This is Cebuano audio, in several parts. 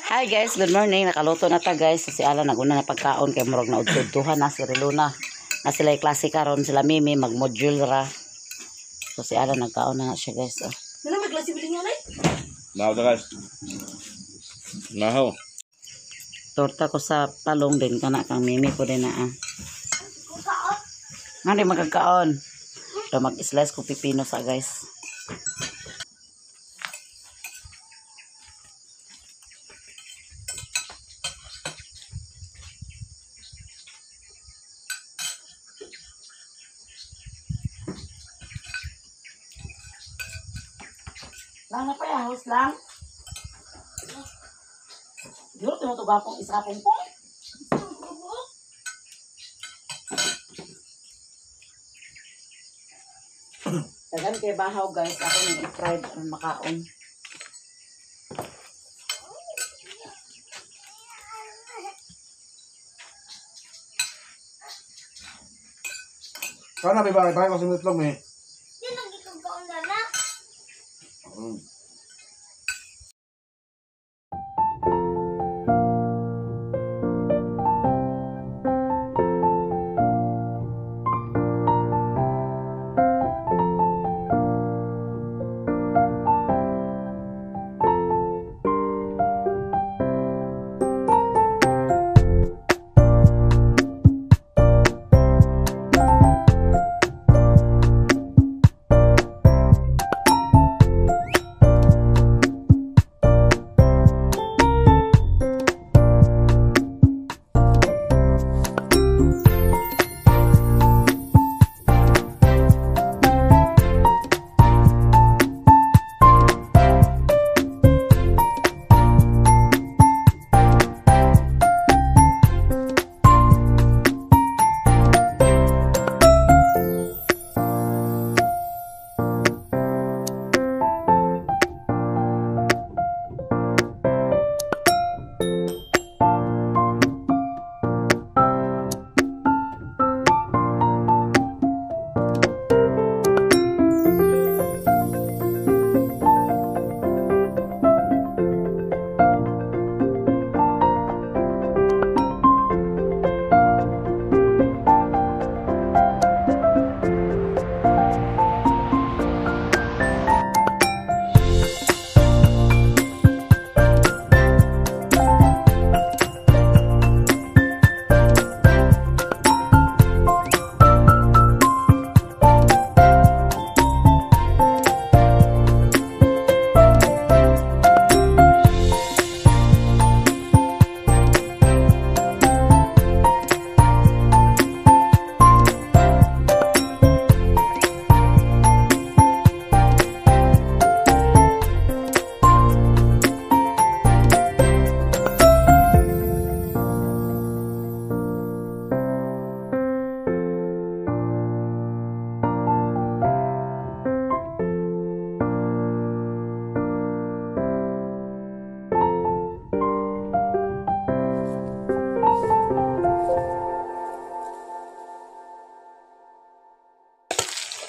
Hi guys, good morning. Nakaluto na ta, guys. Si Alan naguna na pagkaon kay murag na udtudtuhan na si Reluna. Na sila klase karon, sila Mimi mag-module ra. So si Alan nagkaon na siya, guys. Oh. Nana may klase biling nga? Nahaw ta, guys. Nahaw. Torta ko sa talong din kana kang Mimi ko din na ah. Ngani magkakaon. So mag-slice ko pipino sa, guys. Lang na pa ya, host lang. Duro tinutugapong isa pong. Dagan kay bahaw, guys, ako nang i-fried ang makaon. Kau na ba ba ko sa itlog ni. Di nang gikagkaon na na.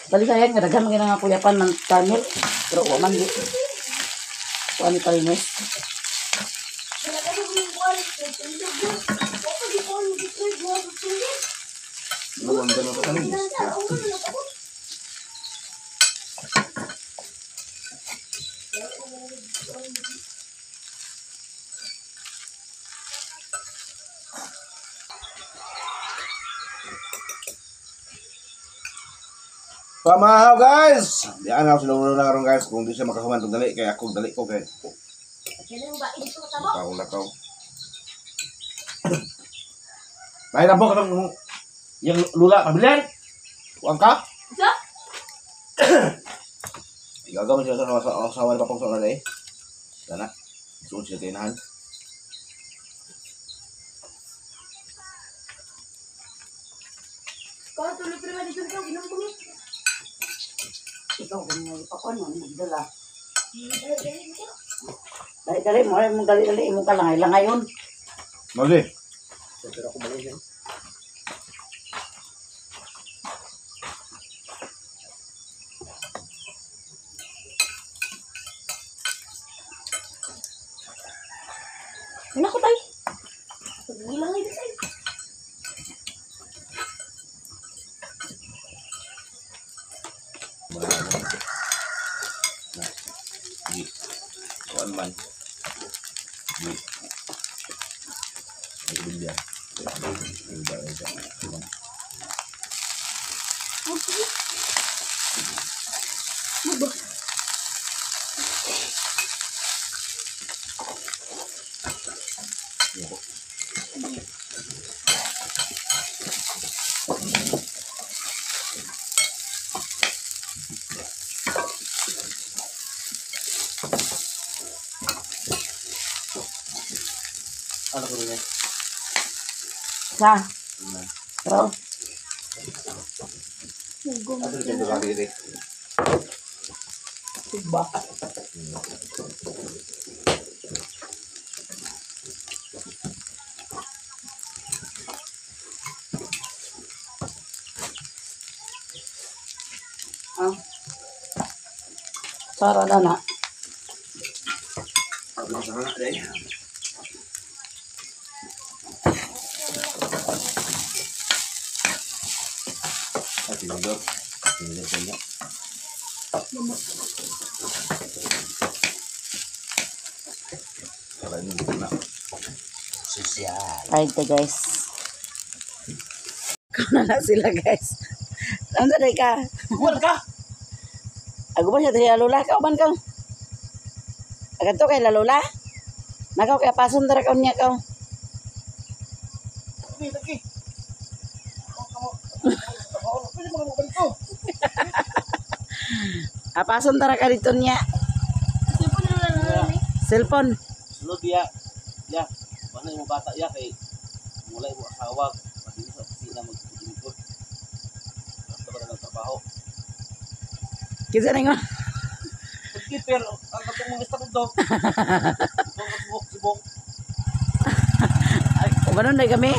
Bali sayang nga daghan man nga kuyapan ng tunnel pero wa man di. Wa ni talinos. Pamahaw, guys. Diyan ako sila na karon, guys, kung di siya makahuman tong dali kay ako dali ko kay. Lakaw lakaw. May nabok ng yung lula pabilin. Kuang ka? Sa? Igagawa siya sa asawa ni Papong sa una eh. Sana. Suod siya kay inahan. Kau tuloy prima dito ka ginom ko. Ikaw kung nga ipakon mo nagdala. Dali-dali mo, ay mo dali-dali mo ka lang langayon. Mali. Ano ko tay? Pagbilang ay tay. Kuan man. Di. Ay bigyan. Ano ko rin? Sa. Pero Ano rin ba dito? ba? Ah. Sara na na. Ano sa kana dai? At tinidor. Tinidor sa inyo. Para ini na. Social. Try to guys. Kuna na sila guys. Ano na ka? Kuwan ka. Ako ba siya diri lola ka uban ka? Agadto kay la lola. Nakaw kay pason dara ka unya ka. Lagi, lagi. Pwede mo balik ko. Apason dara ka dito niya. Cellphone. Sulod ya. Ya. Wala yung bata ya kay wala yung asawa. Pati sa opisina maglingkod. Basta ba ng trabaho. Kinsa na ingon? Sige, pero ang katong mga staff dog. Itong kasubok, subok. Ubanon na kami.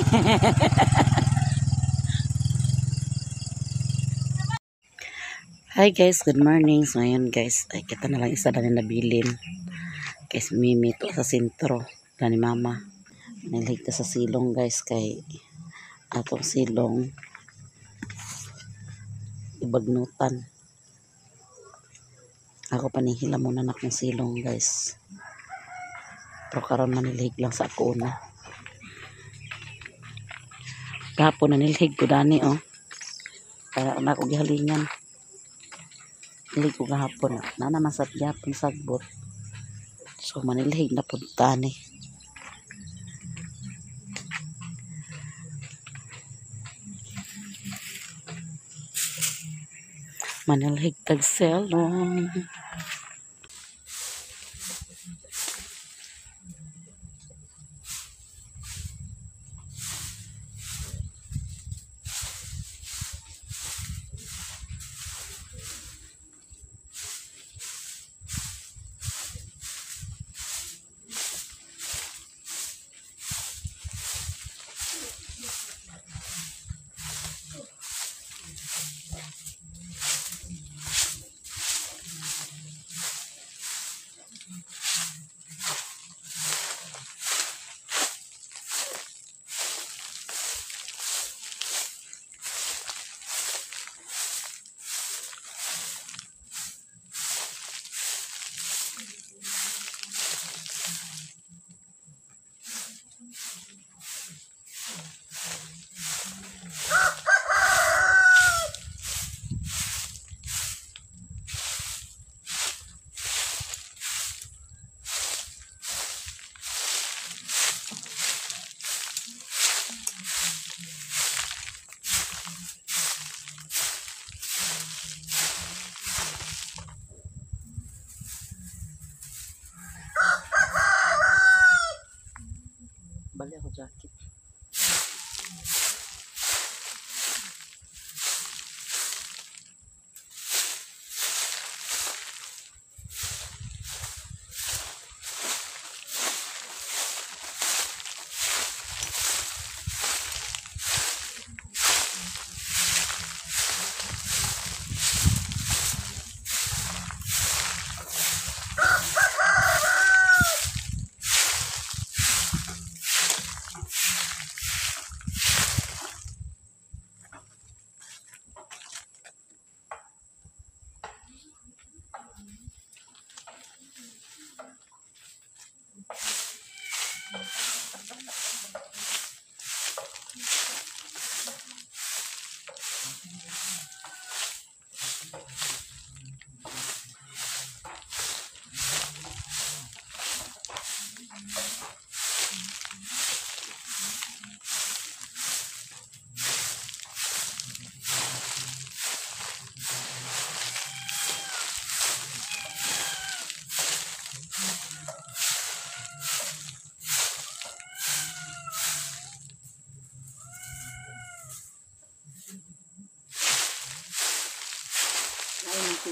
Hi guys, good morning. So ngayon guys, ay kita na lang isa na nabilin. Guys, Mimi to sa sentro na ni Mama. Nilig ta sa silong guys kay atong silong ibagnutan. Ako panihila muna na akong silong guys. Pero karon manilhig lang sa ako una. Gapon nanilhig ko dani oh. Para na ako gihalingan. Nilhig ko gahapon. Na naman sa gapon sagbot. So manilhig na pud tani. Manilhig tag selong. Bali ako jacket.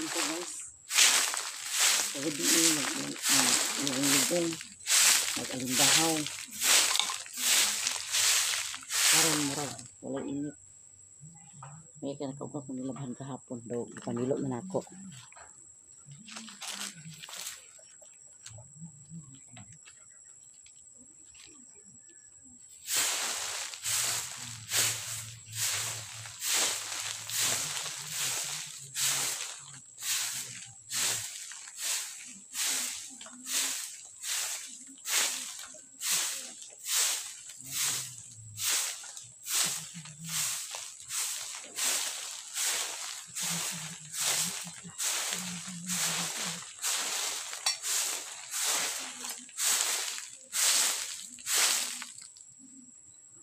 ko, guys. Pwede nag-lugong, nag-alindahaw. Karon murag walay init. May ka nakaupa kung nilabhan kahapon daw ipamilo na nako.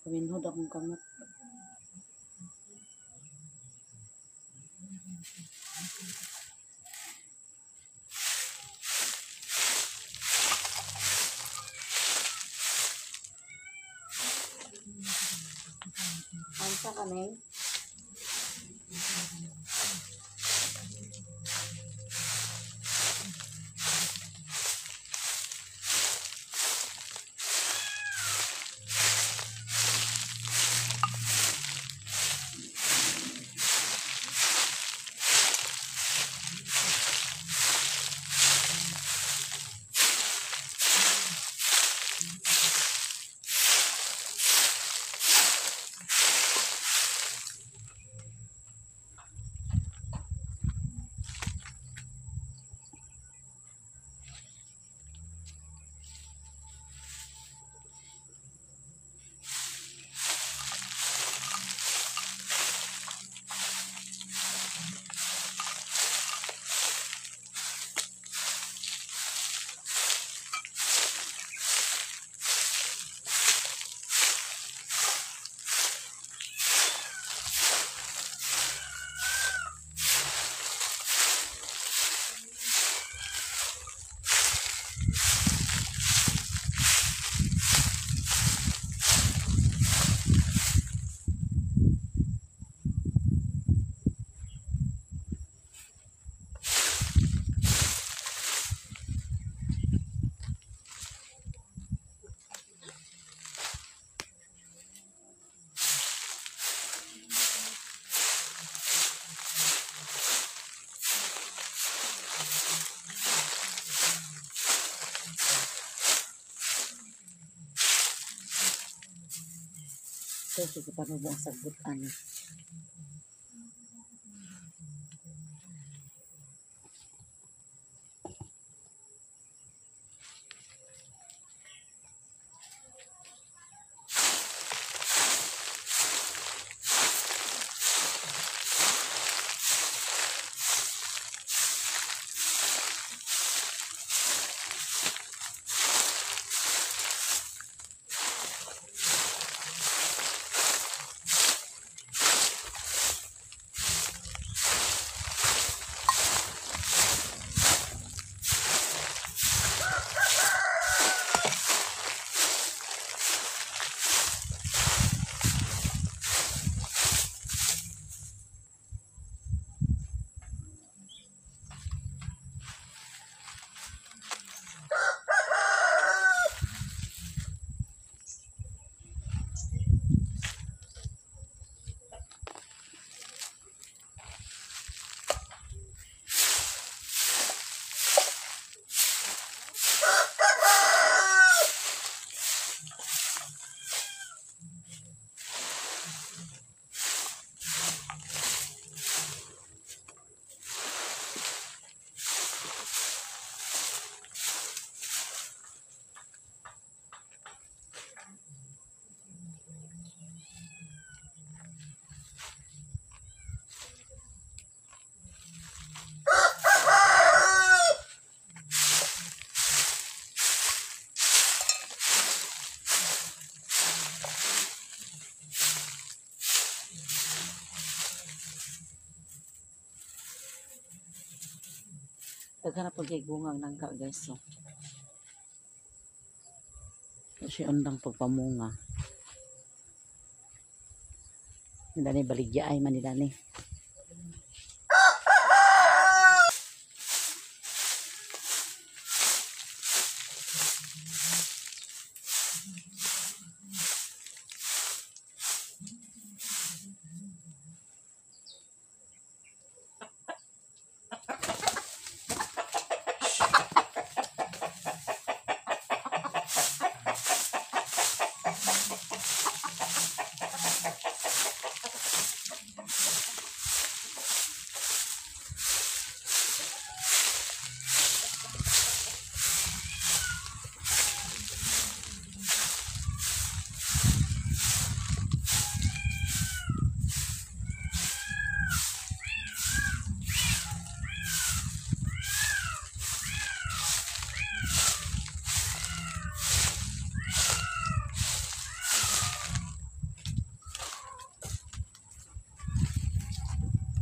Paminhod akong kamot. Ansa ka, Neng? So, sige pa mo buong sagbot ani. Daghan na pud kay bungang nangka, guys. So. Kasi undang pagpamunga. Nila ni baligya ay manila ni.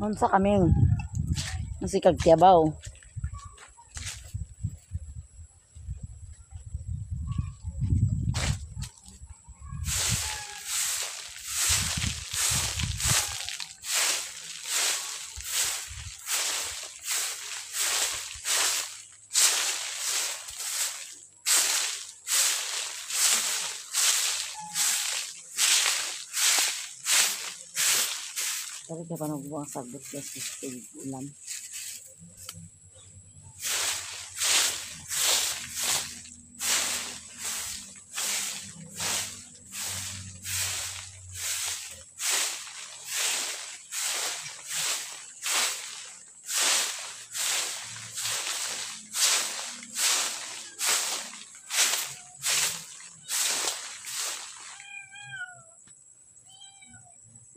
Unsa kaming nasikag tiyabaw. Dali ka pa nagbuang sagbot guys gusto ulan.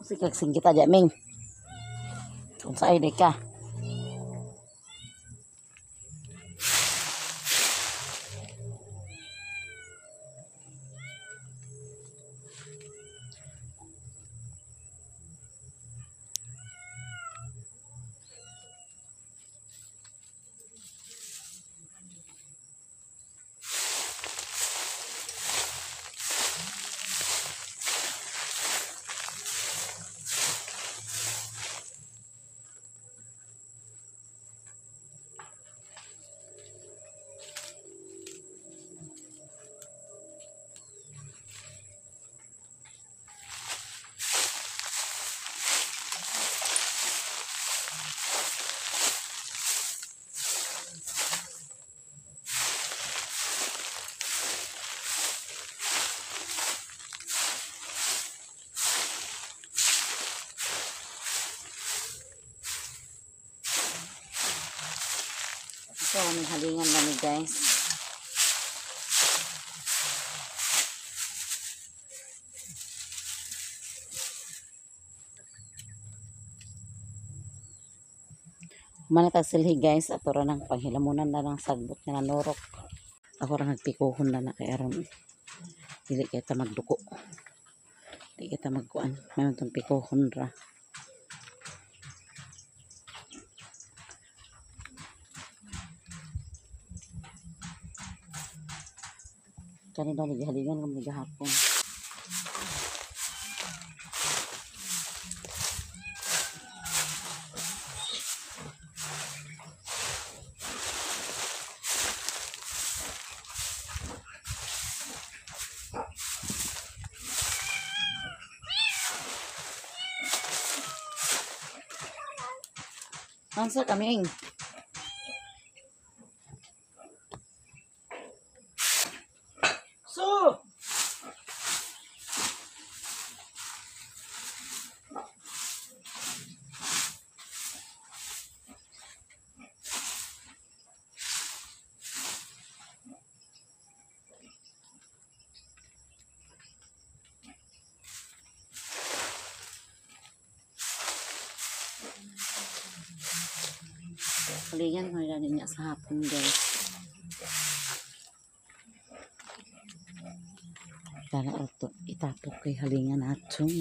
Sikag singgita diya ming. Kung sa ay ka. So, may halingan na ni guys. Manatag silhi guys, ato ra nang panghilamunan na ng sagbot nga nanurok. Ako ra nagpikuhon na na kay aron dili kay ta magduko. Dili kay ta magkuan. May tong pikuhon ra. Kani ba naghalingan kami gahapon. Ansa kaming? So, halingan ko nila niya sa hapon guys. Dala ato itapok kay halingan atong.